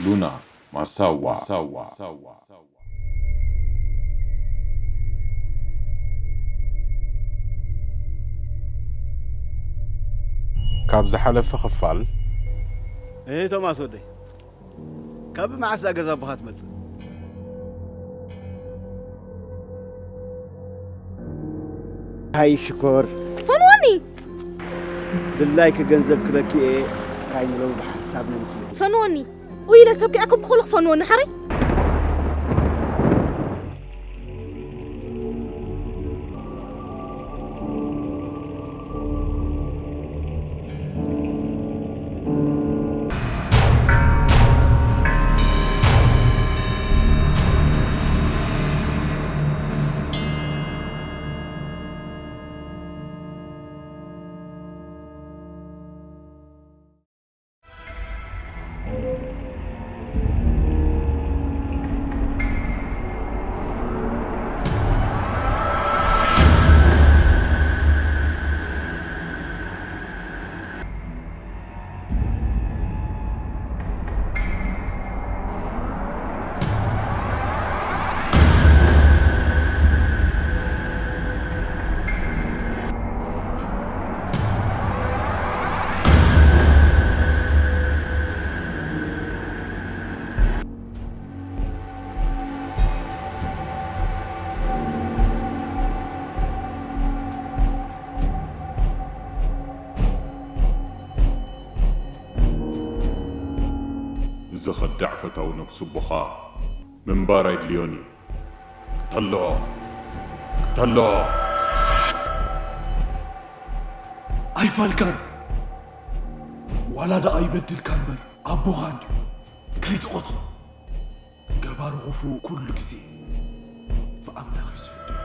ሉና ማሳዋ። ካብ ዝሓለፈ ክፋል። እህ፣ ቶማስ ወደይ፣ ካብ መዓስ እዛ ገዛ ኣቦኻ ትመጽእ? ሃይ ሽኮር። ፈንወኒ! ድላይኪ ገንዘብ ክበኪ እየ፣ ጥራይ ንሎሚ ብሓንሳብ ነምሲ። ፈንወኒ! ኡይ፣ ኢለ ሰብ ከይኣከብኩ ከለኹ ፈንወኒ፣ ሓረይ። እዚ ከዳዕ ፈታዊ ነብሱ ኣቦኻ ምንባር ኣይድልዮን እዩ። ቅተሎ! ቅተሎ! ኣይፋልካን! ዋላ ደኣ ይበድልካ እምበር ኣቦኻ እንድዩ። ከይትቐትሎ! ገባሪ ክፉእ ኩሉ ግዜ ብኣምላኽ እዩ ዝፍደዮ።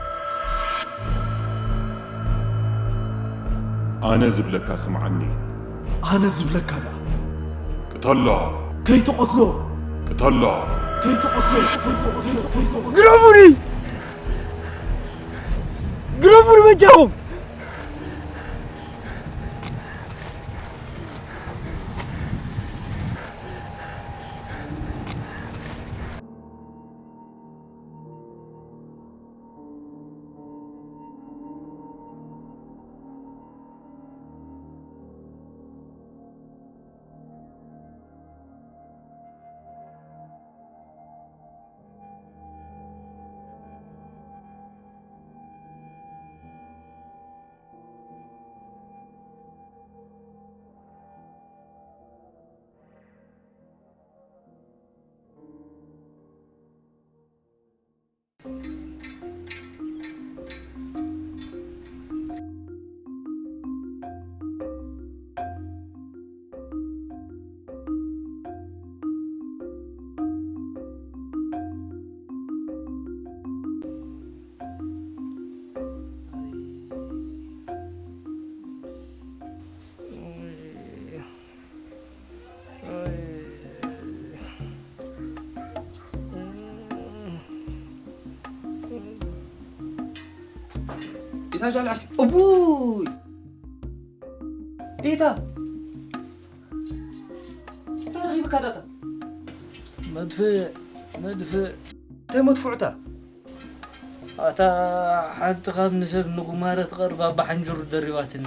ኣነ ዝብለካ ስምዓኒ። ኣነ ዝብለካ ደኣ። ቅተሎ። ከይትቐትሎ። ቅተሎ። ከይትቐትሎ። ከይትቐትሎ። ከይትቐትሎ። ግረፉኒ! ግረፉኒ በጃኹም! ኢታ ጃልዓኪ፣ እቡይ! ኢታ! እንታይ ረኺብካ ዳታ? መድፍእ፣ መድፍእ። እንታይ መድፍዑታ? ኣታ ሓንቲ ካብ ንሰብ ንጉማረ ትቐርብ ኣባ ሓንጅሩ ደሪባትኒ።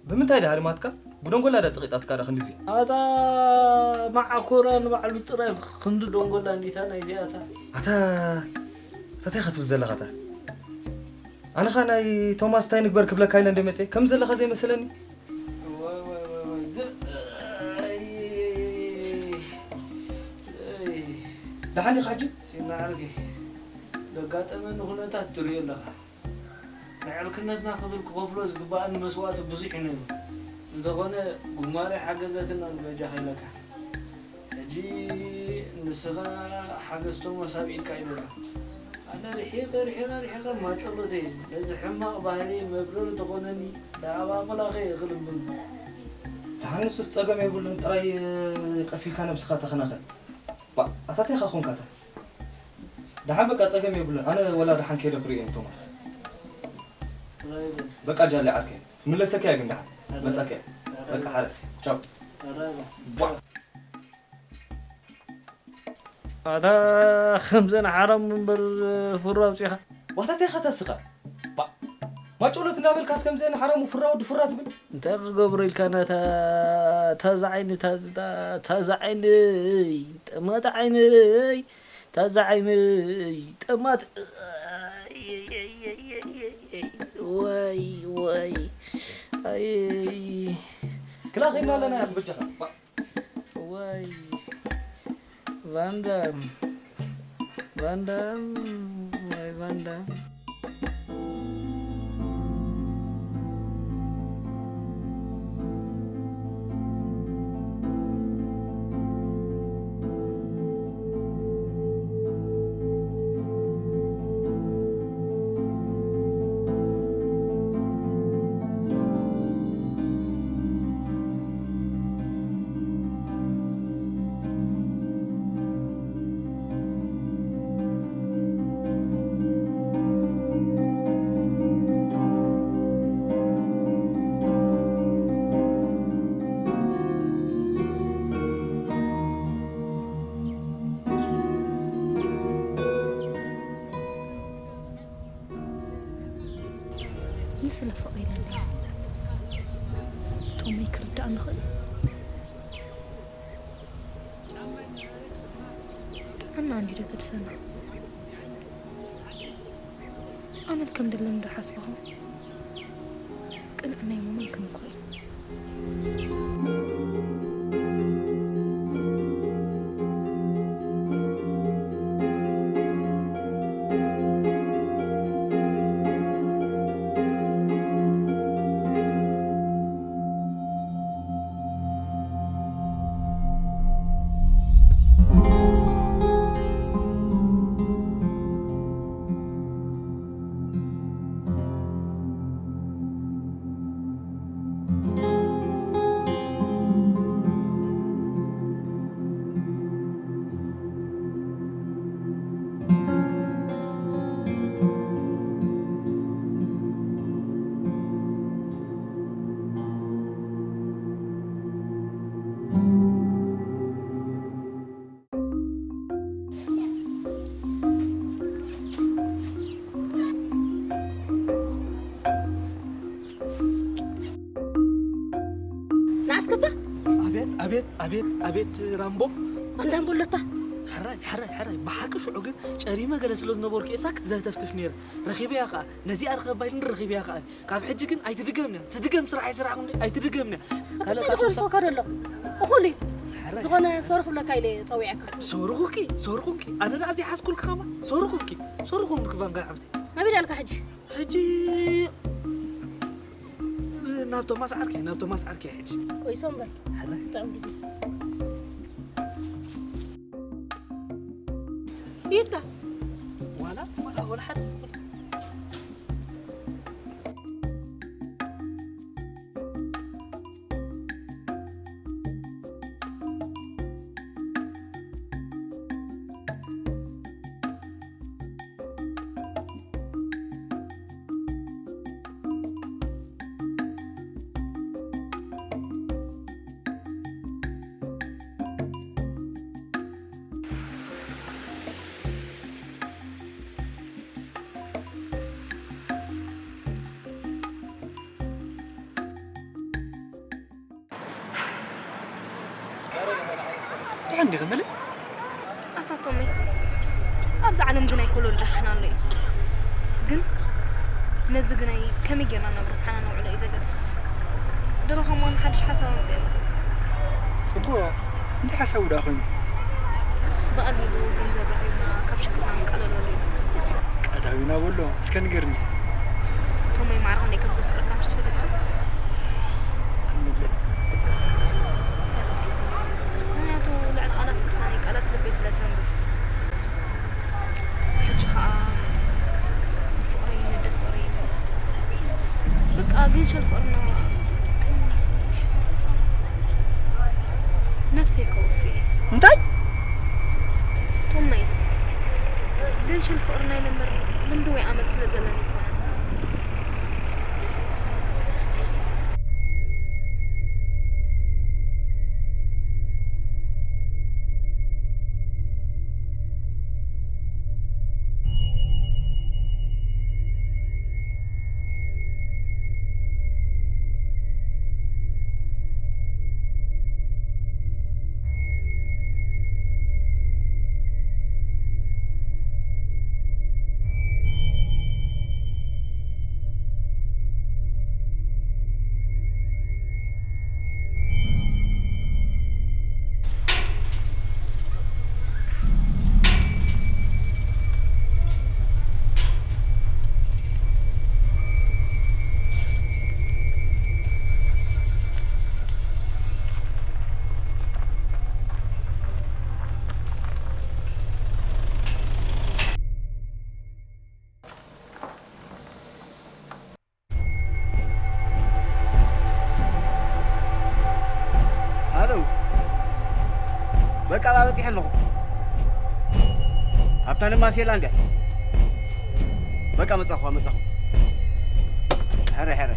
ብምንታይ ድሃርማትካ? ብደንጎላ ዳ ጸቒጣትካ ዳ ክንድዚ? ኣታ መዓኮራ ንባዕሉ ጥራይ ክንዲ ደንጎላ እንዲታ ናይ እዚኣታ። ኣታ፣ ኣታ እንታይ ክትብል ዘለኻ ኣታ? ኣነኻ ናይ ቶማስ እንታይ ንግበር ክብለካ ኢለ እንደ መጸ ከም ዘለኻ ዘይመሰለኒ። ዋይ፣ ዋይ፣ ዋይ፣ ዋይ፣ ዝ-፣ ኣይ፣ ኣይ። ደሓን ዲኻ ሕጂ? ሲና ዓርኪ፣ ዘጋጠመኒ ኩነታት ትርእዮ ኣለኻ። ንዕርክነትና ክብል ክኸፍሎ ዝግብኣኒ መስዋእቲ ብዙሕ እዩ ነይሩ። እንተኾነ፣ ጉማረ ሓገዘትና ንበጃኻ ኢለካ። ሕጂ ንስኻ ሓገዝ ቶማስ ኣብ ኢድካ እዩ ዘሎ። ኣነ ርሒቐ፣ ርሒቐ፣ ርሒቐ ማጨሎተይ ነዚ ሕማቕ ባህሪ መብረሪ ተኾነኒ፣ ንኣብ ኣምላኸ እየ ክልምን። ደሓን ንሱስ ጸገም የብሉን፣ ጥራይ ቀስ ኢልካ ነብስኻ ተኸናኸን። ባ፣ ኣታ እንታይ ኢኻ ኾንካ ኣታ? ደሓን በቃ ጸገም የብሉን። ኣነ ወላ ደሓን ከይደ ክርእዮ እየ ንቶማስ። ጥራይ በል። በቃ ጃሌ ዓርከይ። ክምለሰካ እየ ግን ደሓን። መጻከ በቃ ሓረ ቻው። ቧ። ኣታ ከምዘን ሓራም እምበር ፍሮ ኣውጺኻ። ዋታ እንታይ ኢኻ ተስኻ? ባ-፣ ማጮሎት እናበልካስ ከምዘን ሓራሙ ፍራ ወዲ ፍራ ትብል? እንታይ ክገብሮ ኢልካ ነታ ታዛ ዓይኒ፣ ታዝ-፣ ታ-፣ ታዛ ዓይነይ፣ ጠማት ዓይነይ፣ ታዛ ዓይነይ፣ ጠማት፣ ወይ፣ ወይ፣ ኣይ። ክላ ኸይድና ኣለና ኢኻ በጃኻ። ባ-፣ ወይ ቫንዳም፣ ቫንዳም፣ ወይ ቫንዳም። ንስለ ፍቕሪ ይደሊ። ቶመይ ክርዳእኒ ይኽእል። ጥዕና እንዲዩ ደገድሰና። ኣነ ከም ደለኒ ዶ ሓስበኹ? ቅንዕ ናይ መመን ክንኮ እዩ። ንዓስከታ ኣቤት ኣቤት ኣቤት ኣቤት ራምቦ። ኣንዳም በሎታ። ሕራይ ሕራይ ሕራይ፣ ብሓቂ ሽዑ ግን ጨሪመ ገለ ስለ ዝነበርኩ እየ ሳክት ዘህተፍትፍ ነይረ። ረኺበያ ኸዓ ነዚኣ ርኸብ ባይልን ረኺበያ ኸዓ። ካብ ሕጂ ግን ኣይትድገምንያ። ትድገም ስራሕ ኣይስራሕኹም ድዩ? ኣይትድገምንያ። ካልእ እንታይ ደኾን ዝፈካ ደሎ? እኹል እዩ። ሕራይ። ዝኾነ ሶሩ ክብለካ ኢለ ጸዊዐካ። ሶሩ ኹንኪ፣ ሶሩ ኹንኪ። ኣነ ደኣ ዘይሓዝኩልኪ ኸማ። ሶሩ ኹንኪ፣ ሶሩ ኹንኪ ቫንጋ ዓብቲ። ናበይ ደኣ ኢልካ ሕጂ? ሕጂ ናብ ቶማስ ዓርከይ፣ ናብ ቶማስ ዓርከይ ሕጂ። ቆይሶ እምበር። ሕራይ። ጥዑም ግዜ። ይታ። ዋላ፣ ዋላ፣ ዋላ ሓደ። ደሓን ዲኺ መለይ? ኣታ ቶመይ፣ ኣብዚ ዓለም ግናይ ኮለል ደሓን ኣሎ እዩ። ግን ነዚ ግናይ ከመይ ጌርና ናብ ረብሓና ነውዕሎ እዩ ዘገድስ። ድሮ ከማን ሓድሽ ሓሳብ ኣምፅእ ኣለኹ። ፅቡቕ፣ እንታይ ሓሳቡ ደኣ ኮይኑ? ብቐሊሉ ገንዘብ ረኺብና ካብ ሽግርና ንቃለለሉ እዩ። ቀዳዊና በሎ፣ እስከ ንገርኒ። ቶመይ ማዕረ ክንደይ ከም ዘፍቅረካ ምሽ ትፈልጥ ኢኻ? ምንታይ? ምኽንያቱ ልዕሊ ቃላት ልሳነይ ቃላት ልበይ ስለ ተንብብ። ሕጂ ኸኣ ፍቕረይ ነደ ፍቕረይ በቃ ግን ሸል ፍቕርና ከም ነፍሽ ነፍሰይ ከውፊ። እንታይ? ቶመይ ግን ሸል ፍቕርና ይነምር ልምዲ ወይ ኣመል ስለ ዘለኒ ኣይኮነን። ኣቃባ በጺሐ ኣለኹ። ኣብታ ንማሴላ እንድያ። በቃ መጻኹ፣ መጻኹ። ሕረ፣ ሕረ።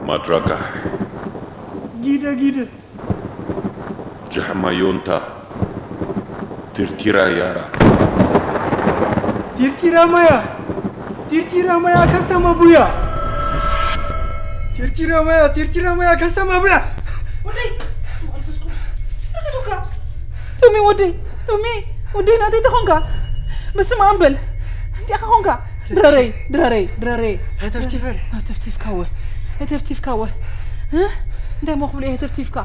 ማድራጋሕ፣ ጊደ ጊደ፣ ጃሕማ ዮንታ፣ ቲርቲራ ያራ። ቲርቲራ ማያ፣ ቲርቲራ ማያ ካሳማ ቡያ። ቲርቲራ ማያ፣ ቲርቲራ ማያ ካሳማ ቡያ። ወደይ፣ በስመ አብ መንፈስ ቅዱስ። ረኸቱካ። ቶሚ ወደይ፣ ቶሚ ወደይ፣ ናተይ ተኾንካ። በስመ አብ በል። እንዲያ ከኾንካ። ድረረይ፣ ድረረይ፣ ድረረይ። ተፍቲፈል። ተፍቲፍካ ወ። ተፍቲፍካ ወ። እ? እንታይ ሞ ክብሎ እየ ተፍቲፍካ?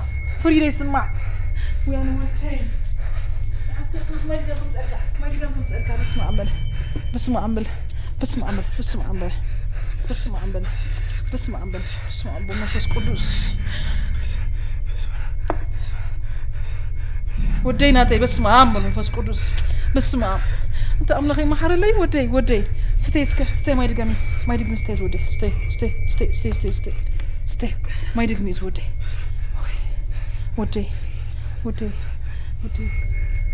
ፍሪደይ ስማዕ። ወያን ወተይ። ኣስከት ማይ ድገም ክምፀልካ፣ ማይ ድገም ክምፀልካ። በስመ አብ በል። በስመ አብ በል። በስመ አብ በል። በስመ አብ በል። በስመ አብ በል። በስመ አብ በል። በስመ አብ በል። መንፈስ ቅዱስ። ወደይ ናተይ በስመ አብ መንፈስ ቅዱስ። በስመ አብ። እንተ ኣምላኸይ መሓረለይ ወደይ፣ ወደይ። ስተይ እስከ፣ ስተይ ማይ ድገሚ። ማይ ድገሚ ስተይ ወደይ። ስተይ፣ ስተይ፣ ስተይ፣ ስተይ፣ ስተይ፣ ስተይ። ስተይ። ማይ ድገሚ እዚ ወደይ። ወደይ፣ ወደይ፣ ወደይ።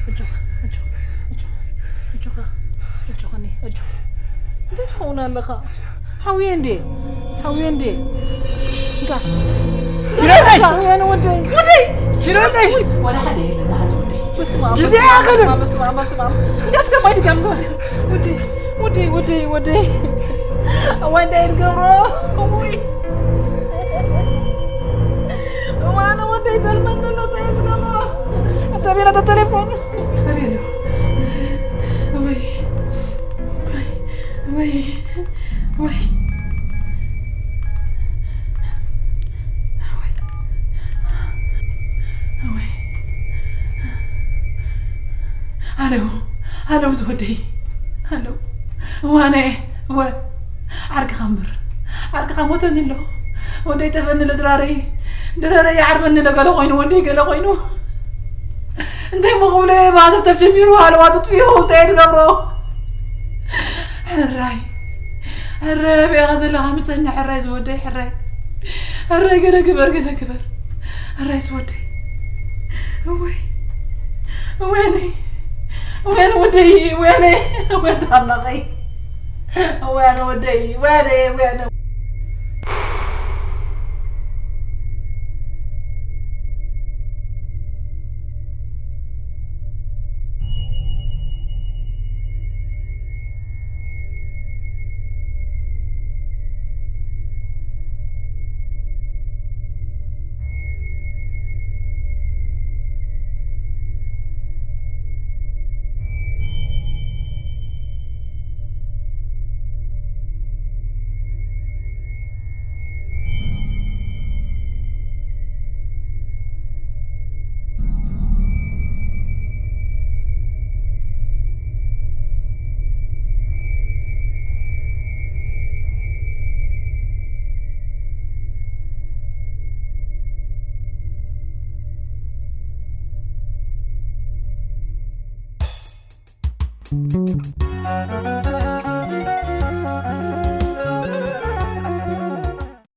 ኣጆኻ፣ ኣጆኻ፣ ኣጆኻ፣ ኣጆኻ፣ ኣጆኻ፣ ኣጆኻ። እንታይ ትኸውን ኣለኻ? ሓውየ እንዴ? ሓውየ እንዴ? እንካ። ኪዳነይ! ሓውየ ወደይ። ወደይ! ኪዳነይ! ወላ ሓደ የለን፣ ኣዚ ወደይ። በስመ አብ፣ ግዜ በስመ አብ፣ ያኸልን! በስመ አብ፣ በስመ አብ፣ በስመ አብ። እንካ እስከ ማይ ድጋም ግበር። ወደይ፣ ወደይ፣ ወደይ፣ ወደይ። እዋይ እንታይ ይትገብሮ? ውይ። እዋን ወደይ ተልመን ዘሎ እንታይ ይዝገብሮ? እንተ ቤላ ተቴሌፎን። ኣቤሎ። ወይ። ወይ። ወይ። ወይ። ወይ። ሃሎ፣ ሃሎ፣ ዝወደይ፣ ሃሎ። እዋነ፣ እወ፣ ዓርክኻ እምበር፣ ዓርክኻ ሞተኒ ኣሎ። ወደይ ጠፈኒ ኣሎ፣ ድራረይ፣ ድራረይ ይዓርበኒ ኣሎ፣ ገለ ኮይኑ፣ ወደይ ገለ ኮይኑ። እንታይ እሞ ክብሎ እየ፣ ብሃተፍተፍ ጀሚሩ፣ ሃለዋቱ ጥፊኡ፣ እንታይ እየ ዝገብሮ? ሕራይ፣ ሕራይ፣ ኣበይ ኢኻ ዘለኻ? ምጸኒ፣ ሕራይ ዝወደይ፣ ሕራይ፣ ሕራይ፣ ገለ ግበር፣ ገለ ግበር፣ ሕራይ ዝወደይ። እወይ፣ እወያነይ፣ እወያነ ወደይ፣ እወያነ፣ እወያነ ኣምላኸይ፣ እወያነ ወደይ፣ እወያነ፣ እወያነ።